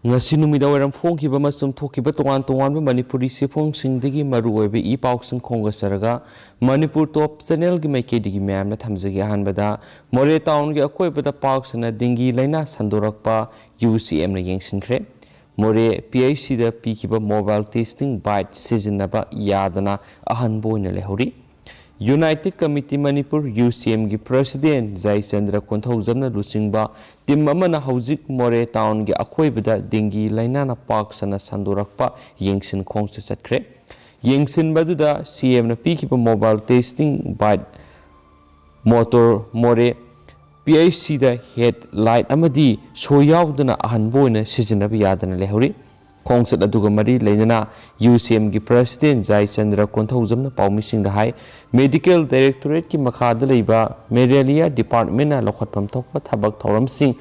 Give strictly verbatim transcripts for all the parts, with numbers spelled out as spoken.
ꯉꯁꯤ ꯅꯨꯃꯤꯗꯥꯡꯋꯥꯏꯔꯝ ꯐꯣꯡꯈꯤꯕ ꯑꯃꯁꯨꯡ ꯊꯣꯛꯈꯤꯕ ꯇꯣꯉꯥꯟ ꯇꯣꯉꯥꯟꯕ ꯃꯅꯤꯄꯨꯔꯤ ꯆꯦꯐꯣꯡꯁꯤꯡꯗꯒꯤ ꯃꯔꯨꯑꯣꯏꯕ ꯏ ꯄꯥꯎꯁꯤꯡ ꯈꯣꯝꯒꯠꯆꯔꯒ ꯃꯅꯤꯄꯨꯔ ꯇꯣꯞ ꯆꯦꯅꯦꯜꯒꯤ ꯃꯥꯏꯀꯩꯗꯒꯤ ꯃꯌꯥꯝꯅ ꯊꯝꯖꯒꯦ꯫ ꯑꯍꯥꯟꯕꯗ ꯃꯣꯔꯦ ꯇꯥꯎꯟꯒꯤ ꯑꯀꯣꯏꯕꯗ ꯄꯥꯛ ꯁꯟꯅ ꯗꯦꯡꯒꯤ ꯂꯥꯏꯅꯥ ꯁꯟꯗꯣꯔꯛꯄ ꯌꯨ ꯁꯤ ꯑꯦꯝꯅ ꯌꯦꯡꯁꯤꯟꯈ꯭ꯔꯦ꯫ ꯃꯣꯔꯦ ꯄꯤ ꯑꯩꯆ ꯁꯤꯗ ꯄꯤꯈꯤꯕ ꯃꯣꯕꯥꯏꯜ ꯇꯦꯁꯇꯤꯡ ꯕꯥꯏꯠ ꯁꯤꯖꯤꯟꯅꯕ ꯌꯥꯗꯅ ꯑꯍꯟꯕ ꯑꯣꯏꯅ ꯂꯩꯍꯧꯔꯤ꯫ ꯌꯨꯅꯥꯏꯇꯦꯗ ꯀꯃꯤꯇꯤ ꯃꯅꯤꯄꯨꯔ, ꯌꯨ ꯁꯤ ꯑꯦꯝꯒꯤ ꯄ꯭ꯔꯁꯤꯗꯦꯟ ꯖꯌꯆꯟꯗ꯭ꯔ ꯀꯣꯟꯊꯧꯖꯝꯅ ꯂꯨꯆꯤꯡꯕ ꯇꯤꯝ ꯑꯃꯅ ꯍꯧꯖꯤꯛ ꯃꯣꯔꯦ ꯇꯥꯎꯟꯒꯤ ꯑꯀꯣꯏꯕꯗ ꯗꯦꯡꯒꯤ ꯂꯥꯏꯅꯥꯅ ꯄꯥꯛ ꯁꯟꯅ ꯁꯟꯗꯣꯔꯛꯄ ꯌꯦꯡꯁꯤꯟ ꯈꯣꯡꯁꯨ ꯆꯠꯈ꯭ꯔꯦ꯫ ꯌꯦꯡꯁꯤꯟꯕꯗꯨꯗ ꯁꯤ ꯑꯦꯝꯅ ꯄꯤꯈꯤꯕ ꯃꯣꯕꯥꯏꯜ ꯇꯦꯁꯇꯤꯡ ꯕꯥꯏꯠ ꯃꯣꯇꯣꯔ ꯃꯣꯔꯦ ꯄꯤ ꯑꯩꯆ ꯁꯤꯗ ꯍꯦꯗ ꯂꯥꯏꯠ ꯑꯃꯗꯤ ꯁꯣꯏ ꯌꯥꯎꯗꯅ ꯑꯍꯟꯕ ꯑꯣꯏꯅ ꯁꯤꯖꯤꯟꯅꯕ ꯌꯥꯗꯅ ꯂꯩꯍꯧꯔꯤ꯫ ꯈꯣꯡꯆꯠ ꯑꯗꯨꯒ ꯃꯔꯤ ꯂꯩꯅꯅ ꯌꯨ ꯁꯤ ꯑꯦꯝꯒꯤ ꯄ꯭ꯔꯁꯤꯗꯦꯟ ꯖꯌꯆꯟꯗ꯭ꯔ ꯀꯣꯟꯊꯧꯖꯝꯅ ꯄꯥꯎꯃꯤꯁꯤꯡꯗ ꯍꯥꯏ, ꯃꯦꯗꯤꯀꯦꯜ ꯗꯥꯏꯔꯦꯛꯇꯣꯔꯦꯠꯀꯤ ꯃꯈꯥꯗ ꯂꯩꯕ ꯃꯦꯂꯦꯔꯤꯌꯥ ꯗꯤꯄꯥꯔꯠꯃꯦꯟꯅ ꯂꯧꯈꯠꯐꯝ ꯊꯣꯛꯄ ꯊꯕꯛ ꯊꯧꯔꯝꯁꯤꯡ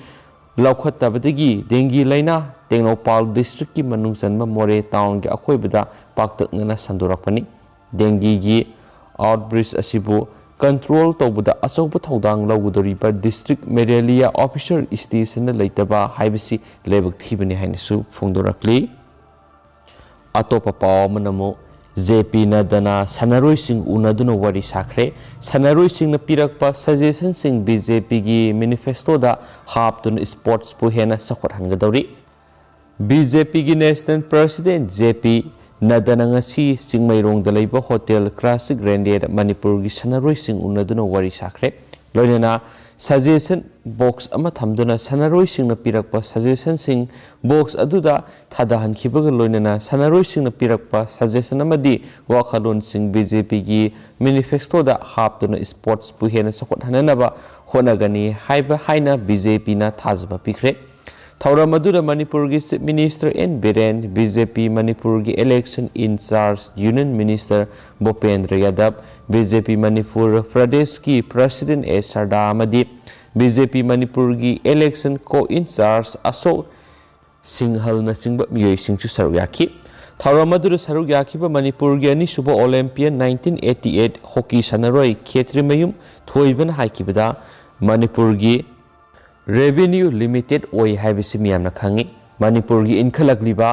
ꯂꯧꯈꯠꯇꯕꯗꯒꯤ ꯗꯦꯡꯒꯤ ꯂꯥꯏꯅꯥ ꯇꯦꯡꯅꯧꯄꯥꯜ ꯗꯤꯁꯇ꯭ꯔꯤꯛꯀꯤ ꯃꯅꯨꯡ ꯆꯟꯕ ꯃꯣꯔꯦ ꯇꯥꯎꯟꯒꯤ ꯑꯀꯣꯏꯕꯗ ꯄꯥꯛꯇꯛꯅꯅ ꯁꯟꯗꯣꯔꯛꯄꯅꯤ꯫ ꯗꯦꯡꯒꯤꯒꯤ ꯑꯥꯎꯠꯕ꯭ꯔꯤꯁ ꯑꯁꯤꯕꯨ ꯀꯟꯇ꯭ꯔꯣꯜ ꯇꯧꯕꯗ ꯑꯆꯧꯕ ꯊꯧꯗꯥꯡ ꯂꯧꯒꯗꯧꯔꯤꯕ ꯗꯤꯁꯇ꯭ꯔꯤꯛ ꯃꯦꯂꯦꯔꯤꯌꯥ ꯑꯣꯐꯤꯁꯔ ꯁ꯭ꯇꯦꯁꯟꯗ ꯂꯩꯇꯕ ꯍꯥꯏꯕꯁꯤ ꯂꯥꯏꯕꯛ ꯊꯤꯕꯅꯤ ꯍꯥꯏꯅꯁꯨ ꯐꯣꯡꯗꯣꯔꯛꯂꯤ꯫ ꯑꯇꯣꯞꯄ ꯄꯥꯎ ꯑꯃꯅ ꯑꯃꯨꯛ ꯖꯦ ꯄꯤ ꯅꯗ꯭ꯗꯥꯅ ꯁꯥꯟꯅꯔꯣꯏꯁꯤꯡ ꯎꯅꯗꯨꯅ ꯋꯥꯔꯤ ꯁꯥꯈ꯭ꯔꯦ꯫ ꯁꯥꯟꯅꯔꯣꯏꯁꯤꯡꯅ ꯄꯤꯔꯛꯄ ꯁꯖꯦꯁꯟꯁꯤꯡ ꯕꯤ ꯖꯦ ꯄꯤꯒꯤ ꯃꯦꯅꯤꯐꯦꯁꯇꯣꯗ ꯍꯥꯞꯇꯨꯅ ꯁ꯭ꯄꯣꯔꯠꯁꯄꯨ ꯍꯦꯟꯅ ꯆꯥꯎꯈꯠꯍꯟꯒꯗꯧꯔꯤ꯫ ꯕꯤ ꯖꯦ ꯄꯤꯒꯤ ꯅꯦꯁꯅꯦꯜ ꯄ꯭ꯔꯁꯤꯗꯦꯟ ꯖꯦ ꯄꯤ ꯅꯗ꯭ꯗꯥꯅ ꯉꯁꯤ ꯆꯤꯡꯃꯩꯔꯣꯡꯗ ꯂꯩꯕ ꯍꯣꯇꯦꯜ ꯀ꯭ꯂꯥꯁꯤꯛ ꯔꯦꯟꯗꯦꯗ ꯃꯅꯤꯄꯨꯔꯒꯤ ꯁꯥꯟꯅꯔꯣꯏꯁꯤꯡ ꯎꯅꯗꯨꯅ ꯋꯥꯔꯤ ꯁꯥꯈ꯭ꯔꯦ꯫ ꯂꯣꯏꯅꯅ ꯁꯖꯦꯁꯟ ꯕꯣꯛꯁ ꯑꯃ ꯊꯝꯗꯨꯅ ꯁꯥꯟꯅꯔꯣꯏꯁꯤꯡꯅ ꯄꯤꯔꯛꯄ ꯁꯖꯦꯁꯟꯁꯤꯡ ꯕꯣꯛꯁ ꯑꯗꯨꯗ ꯊꯥꯗꯍꯟꯈꯤꯕꯒ ꯂꯣꯏꯅꯅ ꯁꯥꯟꯅꯔꯣꯏꯁꯤꯡꯅ ꯄꯤꯔꯛꯄ ꯁꯖꯦꯁꯟ ꯑꯃꯗꯤ ꯋꯥꯈꯜꯂꯣꯟꯁꯤꯡ ꯕꯤ ꯖꯦ ꯄꯤꯒꯤ ꯃꯦꯅꯤꯐꯦꯁꯇꯣꯗ ꯍꯥꯞꯇꯨꯅ ꯁ꯭ꯄꯣꯔꯠꯁꯄꯨ ꯍꯦꯟꯅ ꯆꯥꯎꯈꯠꯍꯟꯅꯅꯕ ꯍꯣꯠꯅꯒꯅꯤ ꯍꯥꯏꯕ ꯍꯥꯏꯅ ꯕꯤ ꯖꯦ ꯄꯤꯅ ꯊꯥꯖꯕ ꯄꯤꯈ꯭ꯔꯦ꯫ ꯊꯧꯔꯝ ꯑꯗꯨꯗ ꯃꯅꯤꯄꯨꯔꯒꯤ chief minister N Biren, B J P ꯃꯅꯤꯄꯨꯔꯒꯤ election incharge union minister Bhupender Yadav, B J ꯄꯤ ꯃꯅꯤꯄꯨꯔ ꯄ꯭ꯔꯗꯦꯁꯀꯤ ꯄ꯭ꯔꯁꯤꯗꯦꯟ ꯑꯦ ꯁꯔꯗꯥ ꯑꯃꯗꯤ ꯕꯤ ꯖꯦ ꯄꯤ ꯃꯅꯤꯄꯨꯔꯒꯤ ꯏꯂꯦꯛꯁꯟ ꯀꯣ ꯏꯟꯆꯥꯔꯖ ꯑꯁꯣꯛ ꯁꯤꯡꯍꯜꯅꯆꯤꯡꯕ ꯃꯤꯑꯣꯏꯁꯤꯡꯁꯨ ꯁꯔꯨꯛ ꯌꯥꯈꯤ꯫ ꯊꯧꯔꯝ ꯑꯗꯨꯗ ꯁꯔꯨꯛ ꯌꯥꯈꯤꯕ ꯃꯅꯤꯄꯨꯔꯒꯤ ꯑꯅꯤꯁꯨꯕ ꯑꯣꯂꯦꯝꯄꯤꯌꯟ nineteen eighty eight ꯍꯣꯀꯤ ꯁꯥꯟꯅꯔꯣꯏ ꯈꯦꯇ꯭ꯔꯤꯃꯌꯨꯝ ꯊꯣꯏꯕꯅ ꯍꯥꯏꯈꯤꯕꯗ, ꯃꯅꯤꯄꯨꯔꯒꯤ ꯔꯦꯚꯤꯅ꯭ꯌꯨ ꯂꯤꯃꯤꯇꯦꯗ ꯑꯣꯏ ꯍꯥꯏꯕꯁꯤ ꯃꯤꯌꯥꯝꯅ ꯈꯪꯏ꯫ ꯃꯅꯤꯄꯨꯔꯒꯤ ꯏꯟꯈꯠꯂꯛꯂꯤꯕ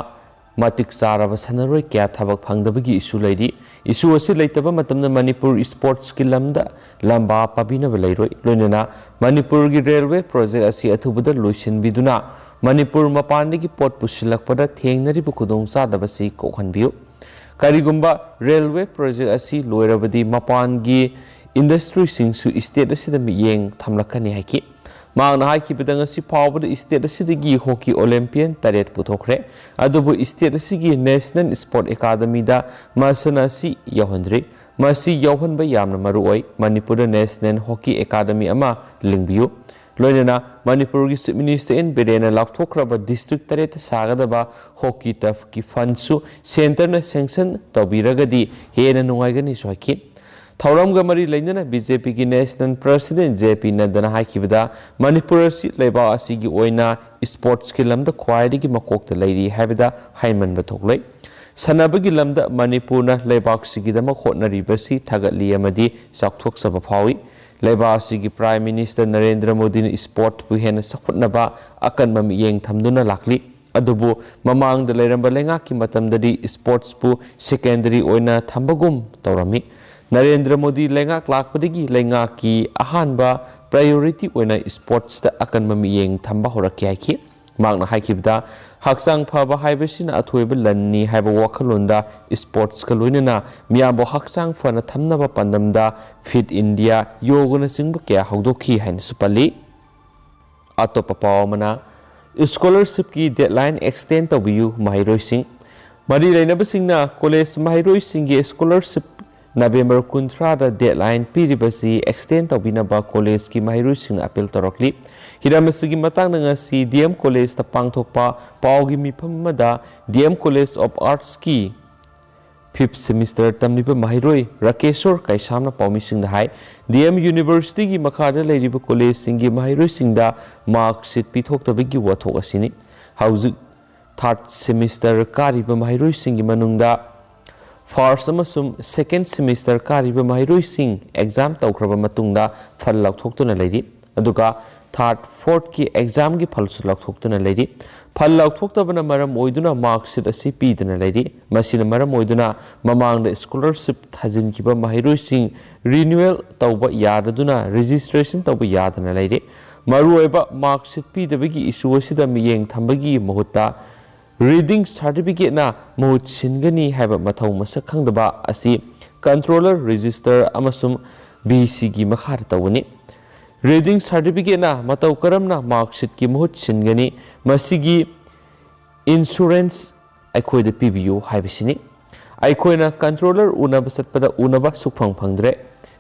ꯃꯇꯤꯛ ꯆꯥꯔꯕ ꯁꯥꯟꯅꯔꯣꯏ ꯀꯌꯥ ꯊꯕꯛ ꯐꯪꯗꯕꯒꯤ ꯏꯁꯨ ꯂꯩꯔꯤ꯫ ꯏꯁꯨ ꯑꯁꯤ ꯂꯩꯇꯕ ꯃꯇꯝꯗ ꯃꯅꯤꯄꯨꯔ ꯏꯁꯄꯣꯔꯠꯁꯀꯤ ꯂꯝꯗ ꯂꯝꯕꯥ ꯄꯥꯕꯤꯅꯕ ꯂꯩꯔꯣꯏ꯫ ꯂꯣꯏꯅꯅ ꯃꯅꯤꯄꯨꯔꯒꯤ ꯔꯦꯜꯋꯦ ꯄ꯭ꯔꯣꯖꯦꯛ ꯑꯁꯤ ꯑꯊꯨꯕꯗ ꯂꯣꯏꯁꯤꯟꯕꯤꯗꯨꯅ ꯃꯅꯤꯄꯨꯔ ꯃꯄꯥꯟꯗꯒꯤ ꯄꯣꯠ ꯄꯨꯁꯤꯜꯂꯛꯄꯗ ꯊꯦꯡꯅꯔꯤꯕ ꯈꯨꯗꯣꯡꯆꯥꯗꯕꯁꯤ ꯀꯣꯛꯍꯟꯕꯤꯌꯨ꯫ ꯀꯔꯤꯒꯨꯝꯕ ꯔꯦꯜꯋꯦ ꯄ꯭ꯔꯣꯖꯦꯛ ꯑꯁꯤ ꯂꯣꯏꯔꯕꯗꯤ ꯃꯄꯥꯟꯒꯤ ꯏꯟꯗꯁꯇ꯭ꯔꯤꯁꯤꯡꯁꯨ ꯏꯁꯇꯦꯠ ꯑꯁꯤꯗ ꯃꯤꯠꯌꯦꯡ ꯊꯝꯂꯛꯀꯅꯤ ꯍꯥꯏꯈꯤ꯫ ꯃꯍꯥꯛꯅ ꯍꯥꯏꯈꯤꯕꯗ ꯉꯁꯤ ꯐꯥꯎꯕꯗ ꯏꯁꯇꯦꯠ ꯑꯁꯤꯗꯒꯤ ꯍꯣꯀꯤ ꯑꯣꯂꯦꯝꯄꯤꯌꯟ ꯇꯔꯦꯠ ꯄꯨꯊꯣꯛꯈ꯭ꯔꯦ꯫ ꯑꯗꯨꯕꯨ ꯏꯁꯇꯦꯠ ꯑꯁꯤꯒꯤ ꯅꯦꯁꯅꯦꯜ ꯏꯁꯄꯣꯔꯠ ꯑꯦꯀꯥꯗꯃꯤꯗ ꯃꯁꯥꯟꯅ ꯑꯁꯤ ꯌꯥꯎꯍꯟꯗ꯭ꯔꯤ꯫ ꯃꯁꯤ ꯌꯥꯎꯍꯟꯕ ꯌꯥꯝꯅ ꯃꯔꯨ ꯑꯣꯏ꯫ ꯃꯅꯤꯄꯨꯔꯗ ꯅꯦꯁꯅꯦꯜ ꯍꯣꯀꯤ ꯑꯦꯀꯥꯗꯃꯤ ꯑꯃ ꯂꯤꯡꯕꯤꯌꯨ꯫ ꯂꯣꯏꯅꯅ ꯃꯅꯤꯄꯨꯔꯒꯤ ꯆꯤꯐ ꯃꯤꯅꯤꯁꯇꯔ ꯑꯦꯟ ꯕꯤꯔꯦꯟꯅ ꯂꯥꯎꯊꯣꯛꯈ꯭ꯔꯕ ꯗꯤꯁꯇ꯭ꯔꯤꯛ ꯇꯔꯦꯠꯇ ꯁꯥꯒꯗꯕ ꯍꯣꯀꯤ ꯇꯔꯐꯀꯤ ꯐꯟꯁꯨ ꯁꯦꯟꯇꯔꯅ ꯁꯦꯡꯁꯟ ꯇꯧꯕꯤꯔꯒꯗꯤ ꯍꯦꯟꯅ ꯅꯨꯡꯉꯥꯏꯒꯅꯤꯁꯨ ꯍꯥꯏꯈꯤ꯫ ꯊꯧꯔꯝꯒ ꯃꯔꯤ ꯂꯩꯅꯅ ꯕꯤ ꯖꯦ ꯄꯤꯒꯤ ꯅꯦꯁꯅꯦꯜ ꯄ꯭ꯔꯁꯤꯗꯦꯟ ꯖꯦ ꯄꯤ ꯅꯗ꯭ꯗꯥꯅ ꯍꯥꯏꯈꯤꯕꯗ ꯃꯅꯤꯄꯨꯔ ꯑꯁꯤ ꯂꯩꯕꯥꯛ ꯑꯁꯤꯒꯤ ꯑꯣꯏꯅ ꯏꯁꯄꯣꯔꯠꯁꯀꯤ ꯂꯝꯗ ꯈ꯭ꯋꯥꯏꯗꯒꯤ ꯃꯀꯣꯛꯇ ꯂꯩꯔꯤ ꯍꯥꯏꯕꯗ ꯍꯥꯏꯃꯟꯕ ꯊꯣꯛꯂꯣꯏ꯫ ꯁꯥꯟꯅꯕꯒꯤ ꯂꯝꯗ ꯃꯅꯤꯄꯨꯔꯅ ꯂꯩꯕꯥꯛꯁꯤꯒꯤꯗꯃꯛ ꯍꯣꯠꯅꯔꯤꯕꯁꯤ ꯊꯥꯒꯠꯂꯤ ꯑꯃꯗꯤ ꯆꯥꯎꯊꯣꯛꯆꯕ ꯐꯥꯎꯏ꯫ ꯂꯩꯕꯥꯛ ꯑꯁꯤꯒꯤ ꯄ꯭ꯔꯥꯏꯝ ꯃꯤꯅꯤꯁꯇꯔ ꯅꯔꯦꯟꯗ꯭ꯔ ꯃꯣꯗꯤꯅ ꯏꯁꯄꯣꯔꯠꯄꯨ ꯍꯦꯟꯅ ꯆꯥꯎꯈꯠꯅꯕ ꯑꯀꯟꯕ ꯃꯤꯠꯌꯦꯡ ꯊꯝꯗꯨꯅ ꯂꯥꯛꯂꯤ꯫ ꯑꯗꯨꯕꯨ ꯃꯃꯥꯡꯗ ꯂꯩꯔꯝꯕ ꯂꯩꯉꯥꯛꯀꯤ ꯃꯇꯝꯗꯗꯤ ꯏꯁꯄꯣꯔꯠꯁꯄꯨ ꯁꯦꯀꯦꯟꯗꯔꯤ ꯑꯣꯏꯅ ꯊꯝꯕꯒꯨꯝ ꯇꯧꯔꯝꯃꯤ꯫ ꯅꯔꯦꯟꯗ꯭ꯔ ꯃꯣꯗꯤ ꯂꯩꯉꯥꯛ ꯂꯥꯛꯄꯗꯒꯤ ꯂꯩꯉꯥꯛꯀꯤ ꯑꯍꯥꯟꯕ ꯄ꯭ꯔꯥꯏꯌꯣꯔꯤꯇꯤ ꯑꯣꯏꯅ ꯏꯁꯄꯣꯔꯠꯁꯇ ꯑꯀꯟꯕ ꯃꯤꯠꯌꯦꯡ ꯊꯝꯕ ꯍꯧꯔꯛꯈꯤ ꯍꯥꯏꯈꯤ꯫ ꯃꯍꯥꯛꯅ ꯍꯥꯏꯈꯤꯕꯗ, ꯍꯛꯆꯥꯡ ꯐꯕ ꯍꯥꯏꯕꯁꯤꯅ ꯑꯊꯣꯏꯕ ꯂꯟꯅꯤ ꯍꯥꯏꯕ ꯋꯥꯈꯜꯂꯣꯟꯗ ꯏꯁꯄꯣꯔꯠꯁꯀ ꯂꯣꯏꯅꯅ ꯃꯤꯌꯥꯝꯕꯨ ꯍꯛꯆꯥꯡ ꯐꯅ ꯊꯝꯅꯕ ꯄꯥꯟꯗꯝꯗ ꯐꯤꯠ ꯏꯟꯗꯤꯌꯥ, ꯌꯣꯒꯅꯆꯤꯡꯕ ꯀꯌꯥ ꯍꯧꯗꯣꯛꯈꯤ ꯍꯥꯏꯅꯁꯨ ꯄꯜꯂꯤ꯫ ꯑꯇꯣꯞꯄ ꯄꯥꯎ ꯑꯃꯅ, ꯁ꯭ꯀꯣꯂꯔꯁꯤꯞꯀꯤ ꯗꯦꯗꯂꯥꯏꯟ ꯑꯦꯛꯁꯇꯦꯟ ꯇꯧꯕꯤꯌꯨ ꯃꯍꯩꯔꯣꯏꯁꯤꯡ꯫ ꯃꯔꯤ ꯂꯩꯅꯕꯁꯤꯡꯅ ꯀꯣꯂꯦꯖ ꯃꯍꯩꯔꯣꯏꯁꯤꯡꯒꯤ ꯁ꯭ꯀꯣꯂꯔꯁꯤꯞ ꯅꯕꯦꯝꯕꯔ ꯀꯨꯟꯊ꯭ꯔꯥꯗ ꯗꯦꯗꯂꯥꯏꯟ ꯄꯤꯔꯤꯕꯁꯤ ꯑꯦꯛꯁꯇꯦꯟ ꯇꯧꯕꯤꯅꯕ ꯀꯣꯂꯦꯖꯀꯤ ꯃꯍꯩꯔꯣꯏꯁꯤꯡꯅ ꯑꯄꯤꯜ ꯇꯧꯔꯛꯂꯤ꯫ ꯍꯤꯔꯝ ꯑꯁꯤꯒꯤ ꯃꯇꯥꯡꯗ ꯉꯁꯤ ꯗꯤ ꯑꯦꯝ ꯀꯣꯂꯦꯖꯇ ꯄꯥꯡꯊꯣꯛꯄ ꯄꯥꯎꯒꯤ ꯃꯤꯐꯝ ꯑꯃꯗ ꯗꯤ ꯑꯦꯝ ꯀꯣꯂꯦꯖ ꯑꯣꯐ ꯑꯥꯔꯠꯁꯀꯤ ꯐꯤꯐ ꯁꯦꯃꯤꯁꯇꯔ ꯇꯝꯂꯤꯕ ꯃꯍꯩꯔꯣꯏ ꯔꯥꯀꯦꯁꯣꯔ ꯀꯩꯁꯥꯝꯅ ꯄꯥꯎꯃꯤꯁꯤꯡꯗ ꯍꯥꯏ, ꯗꯤ ꯑꯦꯝ ꯌꯨꯅꯤꯚꯔꯁꯤꯇꯤꯒꯤ ꯃꯈꯥꯗ ꯂꯩꯔꯤꯕ ꯀꯣꯂꯦꯖꯁꯤꯡꯒꯤ ꯃꯍꯩꯔꯣꯏꯁꯤꯡꯗ ꯃꯥꯔꯛꯁꯤꯠ ꯄꯤꯊꯣꯛꯇꯕꯒꯤ ꯋꯥꯊꯣꯛ ꯑꯁꯤꯅꯤ꯫ ꯍꯧꯖꯤꯛ ꯊꯥꯔꯠ ꯁꯦꯃꯤꯁꯇꯔ ꯀꯥꯔꯤꯕ ꯃꯍꯩꯔꯣꯏꯁꯤꯡꯒꯤ ꯃꯅꯨꯡꯗ ꯐꯥꯔꯁ ꯑꯃꯁꯨꯡ ꯁꯦꯀꯦꯟ ꯁꯦꯃꯤꯁꯇꯔ ꯀꯥꯔꯤꯕ ꯃꯍꯩꯔꯣꯏꯁꯤꯡ ꯑꯦꯛꯖꯥꯝ ꯇꯧꯈ꯭ꯔꯕ ꯃꯇꯨꯡꯗ ꯐꯜ ꯂꯧꯊꯣꯛꯇꯨꯅ ꯂꯩꯔꯤ꯫ ꯑꯗꯨꯒ ꯊꯥꯔꯠ ꯐꯣꯔꯠꯀꯤ ꯑꯦꯛꯖꯥꯝꯒꯤ ꯐꯜꯁꯨ ꯂꯥꯎꯊꯣꯛꯇꯨꯅ ꯂꯩꯔꯤ꯫ ꯐꯜ ꯂꯥꯎꯊꯣꯛꯇꯕꯅ ꯃꯔꯝ ꯑꯣꯏꯗꯨꯅ ꯃꯥꯔꯛꯁꯤꯠ ꯑꯁꯤ ꯄꯤꯗꯅ ꯂꯩꯔꯤ꯫ ꯃꯁꯤꯅ ꯃꯔꯝ ꯑꯣꯏꯗꯨꯅ ꯃꯃꯥꯡꯗ ꯁ꯭ꯀꯣꯂꯔꯁꯤꯞ ꯊꯥꯖꯤꯟꯈꯤꯕ ꯃꯍꯩꯔꯣꯏꯁꯤꯡ ꯔꯤꯅ꯭ꯌꯨꯋꯦꯜ ꯇꯧꯕ ꯌꯥꯗꯗꯨꯅ ꯔꯦꯖꯤꯁꯇ꯭ꯔꯦꯁꯟ ꯇꯧꯕ ꯌꯥꯗꯅ ꯂꯩꯔꯤ꯫ ꯃꯔꯨꯑꯣꯏꯕ ꯃꯥꯔꯛꯁꯤꯠ ꯄꯤꯗꯕꯒꯤ ꯏꯁꯨ ꯑꯁꯤꯗ ꯃꯤꯠꯌꯦꯡ ꯊꯝꯕꯒꯤ ꯃꯍꯨꯠꯇ ꯔꯤꯗꯤꯡ ꯁꯥꯔꯇꯤꯐꯤꯀꯦꯠꯅ ꯃꯍꯨꯠ ꯁꯤꯟꯒꯅꯤ ꯍꯥꯏꯕ ꯃꯊꯧ ꯃꯁꯛ ꯈꯪꯗꯕ ꯑꯁꯤ ꯀꯟꯇ꯭ꯔꯣꯂꯔ, ꯔꯦꯖꯤꯁꯇꯔ ꯑꯃꯁꯨꯡ ꯕꯤ ꯁꯤꯒꯤ ꯃꯈꯥꯗ ꯇꯧꯒꯅꯤ꯫ ꯔꯤꯗꯤꯡ ꯁꯥꯔꯇꯤꯐꯤꯀꯦꯠꯅ ꯃꯇꯧ ꯀꯔꯝꯅ ꯃꯥꯔꯛꯁꯤꯠꯀꯤ ꯃꯍꯨꯠ ꯁꯤꯟꯒꯅꯤ? ꯃꯁꯤꯒꯤ ꯏꯟꯁꯨꯔꯦꯟꯁ ꯑꯩꯈꯣꯏꯗ ꯄꯤꯕꯤꯌꯨ ꯍꯥꯏꯕꯁꯤꯅꯤ꯫ ꯑꯩꯈꯣꯏꯅ ꯀꯟꯇ꯭ꯔꯣꯂꯔ ꯎꯅꯕ ꯆꯠꯄꯗ ꯎꯅꯕ ꯁꯨꯛꯐꯪ ꯐꯪꯗ꯭ꯔꯦ꯫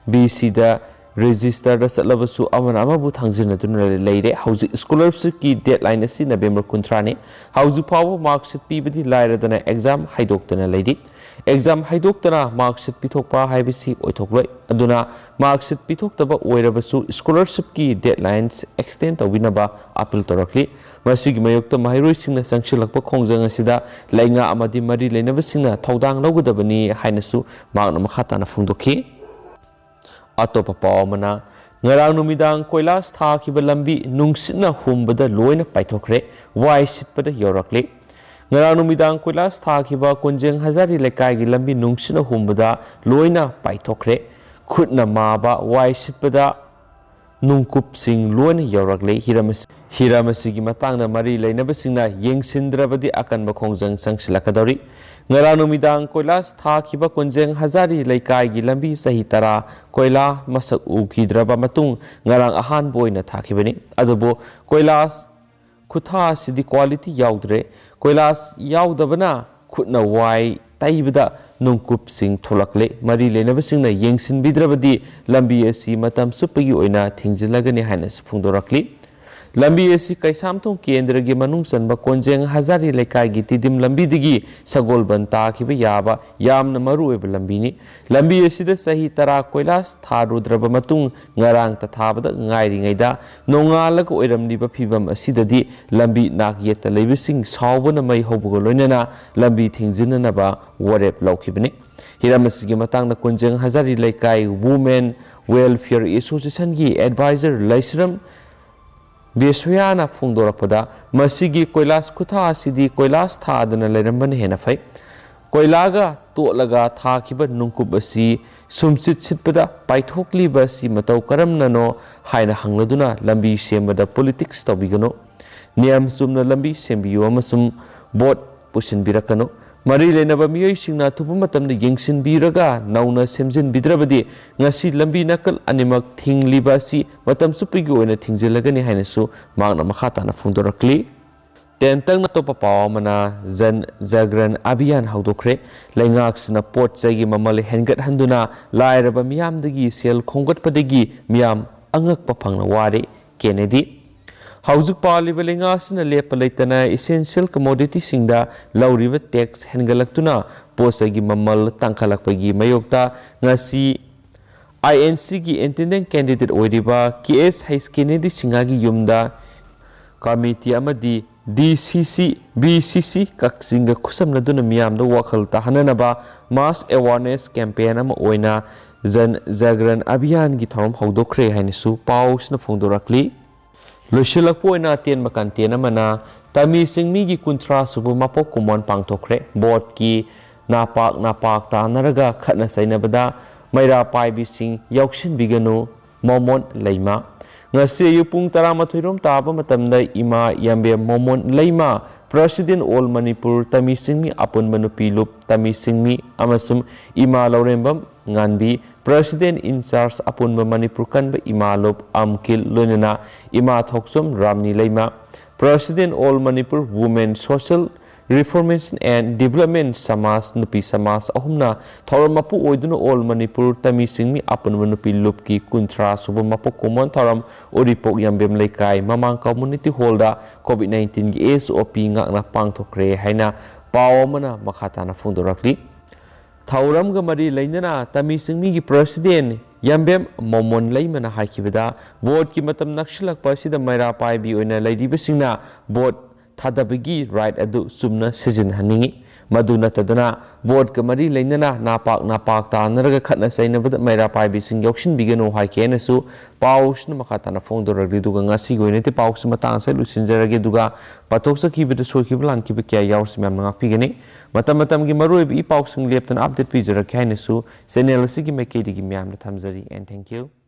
ꯕꯤ ꯁꯤꯗ ꯔꯦꯖꯤꯁꯇꯔꯗ ꯆꯠꯂꯕꯁꯨ ꯑꯃꯅ ꯑꯃꯕꯨ ꯊꯥꯡꯖꯤꯟꯅꯗꯨꯅ ꯂꯩꯔꯦ꯫ ꯍꯧꯖꯤꯛ ꯁ꯭ꯀꯣꯂꯔꯁꯤꯞꯀꯤ ꯗꯦꯗꯂꯥꯏꯟ ꯑꯁꯤ ꯅꯕꯦꯝꯕꯔ ꯀꯨꯟꯊ꯭ꯔꯥꯅꯤ꯫ ꯍꯧꯖꯤꯛ ꯐꯥꯎꯕ ꯃꯥꯔꯛꯁꯤꯠ ꯄꯤꯕꯗꯤ ꯂꯥꯏꯔꯗꯅ ꯑꯦꯛꯖꯥꯝ ꯍꯥꯏꯗꯣꯛꯇꯅ ꯂꯩꯔꯤ꯫ ꯑꯦꯛꯖꯥꯝ ꯍꯥꯏꯗꯣꯛꯇꯅ ꯃꯥꯔꯛꯁꯤꯠ ꯄꯤꯊꯣꯛꯄ ꯍꯥꯏꯕꯁꯤ ꯑꯣꯏꯊꯣꯛꯂꯣꯏ꯫ ꯑꯗꯨꯅ ꯃꯥꯔꯛꯁꯤꯠ ꯄꯤꯊꯣꯛꯇꯕ ꯑꯣꯏꯔꯕꯁꯨ ꯁ꯭ꯀꯣꯂꯔꯁꯤꯞꯀꯤ ꯗꯦꯗꯂꯥꯏꯟꯁ ꯑꯦꯛꯁꯇꯦꯟ ꯇꯧꯕꯤꯅꯕ ꯑꯄꯤꯜ ꯇꯧꯔꯛꯂꯤ꯫ ꯃꯁꯤꯒꯤ ꯃꯥꯌꯣꯛꯇ ꯃꯍꯩꯔꯣꯏꯁꯤꯡꯅ ꯆꯪꯁꯤꯜꯂꯛꯄ ꯈꯣꯡꯖꯪ ꯑꯁꯤꯗ ꯂꯩꯉꯥꯛ ꯑꯃꯗꯤ ꯃꯔꯤ ꯂꯩꯅꯕꯁꯤꯡꯅ ꯊꯧꯗꯥꯡ ꯂꯧꯒꯗꯕꯅꯤ ꯍꯥꯏꯅꯁꯨ ꯃꯍꯥꯛꯅ ꯃꯈꯥ ꯇꯥꯅ ꯐꯣꯡꯗꯣꯛꯈꯤ꯫ ꯑꯇꯣꯞꯄ ꯄꯥꯎ ꯑꯃꯅ, ꯉꯔꯥꯡ ꯅꯨꯃꯤꯗꯥꯡ ꯀꯣꯏꯂꯥꯁ ꯊꯥꯈꯤꯕ ꯂꯝꯕꯤ ꯅꯨꯡꯁꯤꯠꯅ ꯍꯨꯝꯕꯗ ꯂꯣꯏꯅ ꯄꯥꯏꯊꯣꯛꯈ꯭ꯔꯦ, ꯋꯥꯏ ꯁꯤꯠꯄꯗ ꯌꯧꯔꯛꯂꯦ꯫ ꯉꯔꯥꯡ ꯅꯨꯃꯤꯗꯥꯡ ꯀꯣꯏꯂꯥꯁ ꯊꯥꯈꯤꯕ ꯀꯣꯟꯖꯦꯡ ꯍꯖꯥꯔꯤ ꯂꯩꯀꯥꯏꯒꯤ ꯂꯝꯕꯤ ꯅꯨꯡꯁꯤꯠꯅ ꯍꯨꯝꯕꯗ ꯂꯣꯏꯅ ꯄꯥꯏꯊꯣꯛꯈ꯭ꯔꯦ, ꯈꯨꯠꯅ ꯃꯥꯕ, ꯋꯥꯏ ꯁꯤꯠꯄꯗ ꯅꯨꯡꯀꯨꯞꯁꯤꯡ ꯂꯣꯏꯅ ꯌꯧꯔꯛꯂꯦ꯫ ꯍꯤꯔꯝ ꯑꯁꯤ-, ꯍꯤꯔꯝ ꯑꯁꯤꯒꯤ ꯃꯇꯥꯡꯗ ꯃꯔꯤ ꯂꯩꯅꯕꯁꯤꯡꯅ ꯌꯦꯡꯁꯤꯟꯗ꯭ꯔꯕꯗꯤ ꯑꯀꯟꯕ ꯈꯣꯡꯖꯪ ꯆꯪꯁꯤꯜꯂꯛꯀꯗꯧꯔꯤ꯫ ꯉꯔꯥꯡ ꯅꯨꯃꯤꯗꯥꯡ ꯀꯣꯏꯂꯥꯁ ꯊꯥꯈꯤꯕ ꯀꯣꯟꯖꯦꯡ ꯍꯖꯥꯔꯤ ꯂꯩꯀꯥꯏꯒꯤ ꯂꯝꯕꯤ ꯆꯍꯤ ꯇꯔꯥ ꯀꯣꯏꯂꯥ ꯃꯁꯛ ꯎꯈꯤꯗ꯭ꯔꯕ ꯃꯇꯨꯡ ꯉꯔꯥꯡ ꯑꯍꯥꯟꯕ ꯑꯣꯏꯅ ꯊꯥꯈꯤꯕꯅꯤ꯫ ꯑꯗꯨꯕꯨ ꯀꯣꯏꯂꯥꯁ ꯈꯨꯊꯥ ꯑꯁꯤꯗꯤ ꯀ꯭ꯋꯥꯂꯤꯇꯤ ꯌꯥꯎꯗ꯭ꯔꯦ꯫ ꯀꯣꯏꯂꯥꯁ ꯌꯥꯎꯗꯕꯅ ꯈꯨꯠꯅ ꯋꯥꯏ ꯇꯩꯕꯗ ꯅꯨꯡꯀꯨꯞꯁꯤꯡ ꯊꯣꯛꯂꯛꯂꯦ꯫ ꯃꯔꯤ ꯂꯩꯅꯕꯁꯤꯡꯅ ꯌꯦꯡꯁꯤꯟꯕꯤꯗ꯭ꯔꯕꯗꯤ ꯂꯝꯕꯤ ꯑꯁꯤ ꯃꯇꯝ ꯆꯨꯞꯄꯒꯤ ꯑꯣꯏꯅ ꯊꯤꯡꯖꯤꯜꯂꯒꯅꯤ ꯍꯥꯏꯅꯁꯨ ꯐꯣꯡꯗꯣꯔꯛꯂꯤ꯫ ꯂꯝꯕꯤ ꯑꯁꯤ ꯀꯩꯁꯥꯝꯊꯣꯡ ꯀꯦꯟꯗ꯭ꯔꯒꯤ ꯃꯅꯨꯡ ꯆꯟꯕ ꯀꯣꯟꯖꯦꯡ ꯍꯖꯥꯔꯤ ꯂꯩꯀꯥꯏꯒꯤ ꯇꯤꯗꯤꯝ ꯂꯝꯕꯤꯗꯒꯤ ꯁꯒꯣꯜꯕꯟ ꯇꯥꯈꯤꯕ ꯌꯥꯕ ꯌꯥꯝꯅ ꯃꯔꯨꯑꯣꯏꯕ ꯂꯝꯕꯤꯅꯤ꯫ ꯂꯝꯕꯤ ꯑꯁꯤꯗ ꯆꯍꯤ ꯇꯔꯥ ꯀꯣꯏꯂꯥꯁ ꯊꯥꯔꯨꯗ꯭ꯔꯕ ꯃꯇꯨꯡ ꯉꯔꯥꯡꯇ ꯊꯥꯕꯗ ꯉꯥꯏꯔꯤꯉꯩꯗ ꯅꯣꯡꯉꯥꯜꯂꯒ ꯑꯣꯏꯔꯝꯂꯤꯕ ꯐꯤꯚꯝ ꯑꯁꯤꯗꯗꯤ ꯂꯝꯕꯤ ꯅꯥꯛ ꯌꯦꯠꯇ ꯂꯩꯕꯁꯤꯡ ꯁꯥꯎꯕꯅ ꯃꯩ ꯍꯧꯕꯒ ꯂꯣꯏꯅꯅ ꯂꯝꯕꯤ ꯊꯤꯡꯖꯤꯟꯅꯅꯕ ꯋꯥꯔꯦꯞ ꯂꯧꯈꯤꯕꯅꯤ꯫ ꯍꯤꯔꯝ ꯑꯁꯤꯒꯤ ꯃꯇꯥꯡꯗ ꯀꯣꯟꯖꯦꯡ ꯍꯖꯥꯔꯤ ꯂꯩꯀꯥꯏ ꯋꯨꯃꯦꯟ ꯋꯦꯜꯐꯤꯌꯔ ꯑꯦꯁꯣꯁꯤꯌꯦꯁꯟꯒꯤ ꯑꯦꯗꯚꯥꯏꯖꯔ ꯂꯩꯁ꯭ꯔꯝ ꯕꯤꯁꯣꯌꯥꯅ ꯐꯣꯡꯗꯣꯔꯛꯄꯗ, ꯃꯁꯤꯒꯤ ꯀꯣꯏꯂꯥꯁ ꯈꯨꯊꯥ ꯑꯁꯤꯗꯤ ꯀꯣꯏꯂꯥꯁ ꯊꯥꯗꯅ ꯂꯩꯔꯝꯕꯅ ꯍꯦꯟꯅ ꯐꯩ꯫ ꯀꯣꯏꯂꯥꯒ ꯇꯣꯠꯂꯒ ꯊꯥꯈꯤꯕ ꯅꯨꯡꯀꯨꯞ ꯑꯁꯤ ꯁꯨꯝꯁꯤꯠ ꯁꯤꯠꯄꯗ ꯄꯥꯏꯊꯣꯛꯂꯤꯕ ꯑꯁꯤ ꯃꯇꯧ ꯀꯔꯝꯅꯅꯣ ꯍꯥꯏꯅ ꯍꯪꯂꯗꯨꯅ ꯂꯝꯕꯤ ꯁꯦꯝꯕꯗ ꯄꯣꯂꯤꯇꯤꯛꯁ ꯇꯧꯕꯤꯒꯅꯨ꯫ ꯅꯤꯌꯝ ꯆꯨꯝꯅ ꯂꯝꯕꯤ ꯁꯦꯝꯕꯤꯌꯨ ꯑꯃꯁꯨꯡ ꯚꯣꯠ ꯄꯨꯁꯤꯟꯕꯤꯔꯛꯀꯅꯨ꯫ ꯃꯔꯤ ꯂꯩꯅꯕ ꯃꯤꯑꯣꯏꯁꯤꯡꯅ ꯑꯊꯨꯕ ꯃꯇꯝꯗ ꯌꯦꯡꯁꯤꯟꯕꯤꯔꯒ ꯅꯧꯅ ꯁꯦꯝꯖꯤꯟꯕꯤꯗ꯭ꯔꯕꯗꯤ ꯉꯁꯤ ꯂꯝꯕꯤ ꯅꯥꯀꯜ ꯑꯅꯤꯃꯛ ꯊꯤꯡꯂꯤꯕ ꯑꯁꯤ ꯃꯇꯝ ꯆꯨꯞꯄꯒꯤ ꯑꯣꯏꯅ ꯊꯤꯡꯖꯤꯜꯂꯒꯅꯤ ꯍꯥꯏꯅꯁꯨ ꯃꯍꯥꯛꯅ ꯃꯈꯥ ꯇꯥꯅ ꯐꯣꯡꯗꯣꯔꯛꯂꯤ꯫ ꯇꯦꯟꯇꯛꯅ ꯑꯇꯣꯞꯄ ꯄꯥꯎ ꯑꯃꯅ ꯖꯟ ꯖꯥꯒ꯭ꯔꯟ ꯑꯚꯤꯌꯥꯟ ꯍꯧꯗꯣꯛꯈ꯭ꯔꯦ꯫ ꯂꯩꯉꯥꯛꯁꯤꯅ ꯄꯣꯠ ꯆꯩꯒꯤ ꯃꯃꯜ ꯍꯦꯟꯒꯠꯍꯟꯗꯨꯅ ꯂꯥꯏꯔꯕ ꯃꯤꯌꯥꯝꯗꯒꯤ ꯁꯦꯜ ꯈꯣꯝꯒꯠꯄꯗꯒꯤ ꯃꯤꯌꯥꯝ ꯑꯉꯛꯄ ꯐꯪꯅ ꯋꯥꯔꯦ꯫ ꯀꯦꯅꯦꯗꯤ꯫ ꯍꯧꯖꯤꯛ ꯄꯥꯜꯂꯤꯕ ꯂꯩꯉꯥꯛ ꯑꯁꯤꯅ ꯂꯦꯞꯄ ꯂꯩꯇꯅ essential commodityꯁꯤꯡꯗ ꯂꯧꯔꯤꯕ tax ꯍꯦꯟꯒꯠꯂꯛꯇꯨꯅ ꯄꯣꯠ ꯆꯩꯒꯤ ꯃꯃꯜ ꯇꯥꯡꯈꯠꯂꯛꯄꯒꯤ ꯃꯥꯌꯣꯛꯇ ꯉꯁꯤ INCꯒꯤ intendant candidate ꯑꯣꯏꯔꯤꯕ ꯀꯦ ꯑꯦꯁ ꯍꯩꯁ ꯀꯦꯅꯦꯗꯤ ꯁꯤꯡꯍꯒꯤ ꯌꯨꯝꯗ ꯀꯃꯤꯇꯤ ꯑꯃꯗꯤ ꯗꯤ ꯁꯤ ꯁꯤ, ꯕꯤ ꯁꯤ ꯁꯤ ꯀꯛꯆꯤꯡꯒ ꯈꯨꯠꯁꯝꯅꯗꯨꯅ ꯃꯤꯌꯥꯝꯗ ꯋꯥꯈꯜ ꯇꯥꯍꯟꯅꯅꯕ mass awareness campaign ꯑꯃ ꯑꯣꯏꯅ ꯖꯟ ꯖꯥꯒ꯭ꯔꯟ ꯑꯚꯤꯌꯥꯟꯒꯤ ꯊꯧꯔꯝ ꯍꯧꯗꯣꯛꯈ꯭ꯔꯦ ꯍꯥꯏꯅꯁꯨ ꯄꯥꯎꯁꯤꯅ ꯐꯣꯡꯗꯣꯔꯛꯂꯤ꯫ ꯂꯣꯏꯁꯤꯜꯂꯛꯄ ꯑꯣꯏꯅ ꯑꯇꯦꯟꯕ ꯀꯟꯇꯦꯟ ꯑꯃꯅ ꯇꯃꯤ ꯆꯤꯡꯃꯤꯒꯤ ꯀꯨꯟꯊ꯭ꯔꯥ ꯁꯨꯕ ꯃꯄꯣꯛ ꯀꯨꯝꯑꯣꯟ ꯄꯥꯡꯊꯣꯛꯈ꯭ꯔꯦ꯫ ꯚꯣꯠꯀꯤ ꯅꯥꯄꯥꯛ ꯅꯥꯄꯥꯛ ꯇꯥꯅꯔꯒ ꯈꯠꯅ ꯆꯩꯅꯕꯗ ꯃꯩꯔꯥ ꯄꯥꯏꯕꯤꯁꯤꯡ ꯌꯥꯎꯁꯤꯟꯕꯤꯒꯅꯨ꯫ ꯃꯣꯃꯣꯟ ꯂꯩꯃ꯫ ꯉꯁꯤ ꯑꯌꯨꯛ ꯄꯨꯡ ꯇꯔꯥꯃꯥꯊꯣꯏ ꯔꯣꯝ ꯇꯥꯕ ꯃꯇꯝꯗ ꯏꯃꯥ ꯌꯥꯝꯕꯦꯝ ꯃꯣꯃꯣꯟ ꯂꯩꯃ, President All Manipur ꯇꯃꯤ ꯆꯤꯡꯃꯤ ꯑꯄꯨꯟꯕ ꯅꯨꯄꯤ ꯂꯨꯞ ꯇꯃꯤ ꯆꯤꯡꯃꯤ ꯑꯃꯁꯨꯡ ꯏꯃꯥ ꯂꯧꯔꯦꯝꯕꯝ ꯉꯥꯟꯕꯤ, President in charge ꯑꯄꯨꯟꯕ ꯃꯅꯤꯄꯨꯔ ꯀꯟꯕ ꯏꯃꯥ ꯂꯨꯞ ꯑꯝꯀꯤꯜ, ꯂꯣꯏꯅꯅ ꯏꯃꯥ ꯊꯣꯛꯆꯣꯝ ꯔꯥꯝꯅꯤ ꯂꯩꯃ, President All Manipur Women Social Reformation and Development ꯁꯃꯥꯖ, ꯅꯨꯄꯤ ꯁꯃꯥꯖ ꯑꯍꯨꯝꯅ ꯊꯧꯔꯝ ꯃꯄꯨ ꯑꯣꯏꯗꯨꯅ All Manipur ꯇꯃꯤ ꯆꯤꯡꯃꯤ ꯑꯄꯨꯟꯕ ꯅꯨꯄꯤ ꯂꯨꯞꯀꯤ ꯀꯨꯟꯊ꯭ꯔꯥ ꯁꯨꯕ ꯃꯄꯣꯛ ꯀꯨꯝꯑꯣꯟ ꯊꯧꯔꯝ ꯎꯔꯤꯄꯣꯛ ꯌꯥꯝꯕꯦꯝ ꯂꯩꯀꯥꯏ ꯃꯃꯥꯡ community hallꯗ COVID nineteenꯒꯤ SOP ꯉꯥꯛꯅ ꯄꯥꯡꯊꯣꯛꯈ꯭ꯔꯦ ꯍꯥꯏꯅ ꯄꯥꯎ ꯑꯃꯅ ꯃꯈꯥ ꯇꯥꯅ ꯐꯣꯡꯗꯣꯔꯛꯂꯤ꯫ ꯊꯧꯔꯝꯒ ꯃꯔꯤ ꯂꯩꯅꯅ ꯇꯃꯤ ꯆꯤꯡꯃꯤꯒꯤ President ꯌꯥꯝꯕꯦꯝ ꯃꯣꯃꯣꯟ ꯂꯩꯃꯅ ꯍꯥꯏꯈꯤꯕꯗ, ꯚꯣꯠꯀꯤ ꯃꯇꯝ ꯅꯛꯁꯤꯜꯂꯛꯄ ꯑꯁꯤꯗ ꯃꯩꯔꯥ ꯄꯥꯏꯕꯤ ꯑꯣꯏꯅ ꯂꯩꯔꯤꯕꯁꯤꯡꯅ ꯚꯣꯠ ꯊꯥꯗꯕꯒꯤ ꯔꯥꯏꯠ ꯑꯗꯨ ꯆꯨꯝꯅ ꯁꯤꯖꯤꯟꯅꯍꯟꯅꯤꯡꯏ꯫ ꯃꯗꯨ ꯅꯠꯇꯗꯅ ꯚꯣꯠꯀ ꯃꯔꯤ ꯂꯩꯅꯅ ꯅꯥꯄꯥꯛ ꯅꯥꯄꯥꯛ ꯇꯥꯅꯔꯒ ꯈꯠꯅ ꯆꯩꯅꯕꯗ ꯃꯩꯔꯥ ꯄꯥꯏꯕꯤꯁꯤꯡ ꯌꯥꯎꯁꯤꯟꯕꯤꯒꯅꯨ ꯍꯥꯏꯈꯤꯅꯁꯨ ꯄꯥꯎꯁꯤꯅ ꯃꯈꯥ ꯇꯥꯅ ꯐꯣꯡꯗꯣꯔꯛꯂꯤ꯫ ꯑꯗꯨꯒ ꯉꯁꯤꯒꯤ ꯑꯣꯏꯅꯗꯤ ꯄꯥꯎꯁꯤ ꯃꯇꯥꯡ ꯑꯁꯤꯗ ꯂꯣꯏꯁꯤꯟꯖꯔꯒꯦ꯫ ꯑꯗꯨꯒ ꯄꯥꯊꯣꯛꯆꯈꯤꯕꯗ ꯁꯣꯏꯈꯤꯕ ꯂꯥꯟꯈꯤꯕ ꯀꯌꯥ ꯌꯥꯎꯔꯁꯨ ꯃꯌꯥꯝꯅ ꯉꯥꯛꯄꯤꯒꯅꯤ꯫ ꯃꯇꯝ ꯃꯇꯝꯒꯤ ꯃꯔꯨꯑꯣꯏꯕ ꯏ ꯄꯥꯎꯁꯤꯡ ꯂꯦꯞꯇꯅ ꯑꯞꯗꯦꯠ ꯄꯤꯖꯔꯛꯀꯦ ꯍꯥꯏꯅꯁꯨ ꯆꯦꯅꯦꯜ ꯑꯁꯤꯒꯤ ꯃꯥꯏꯀꯩꯗꯒꯤ ꯃꯌꯥꯝꯗ ꯊꯝꯖꯔꯤ꯫ And thank you꯫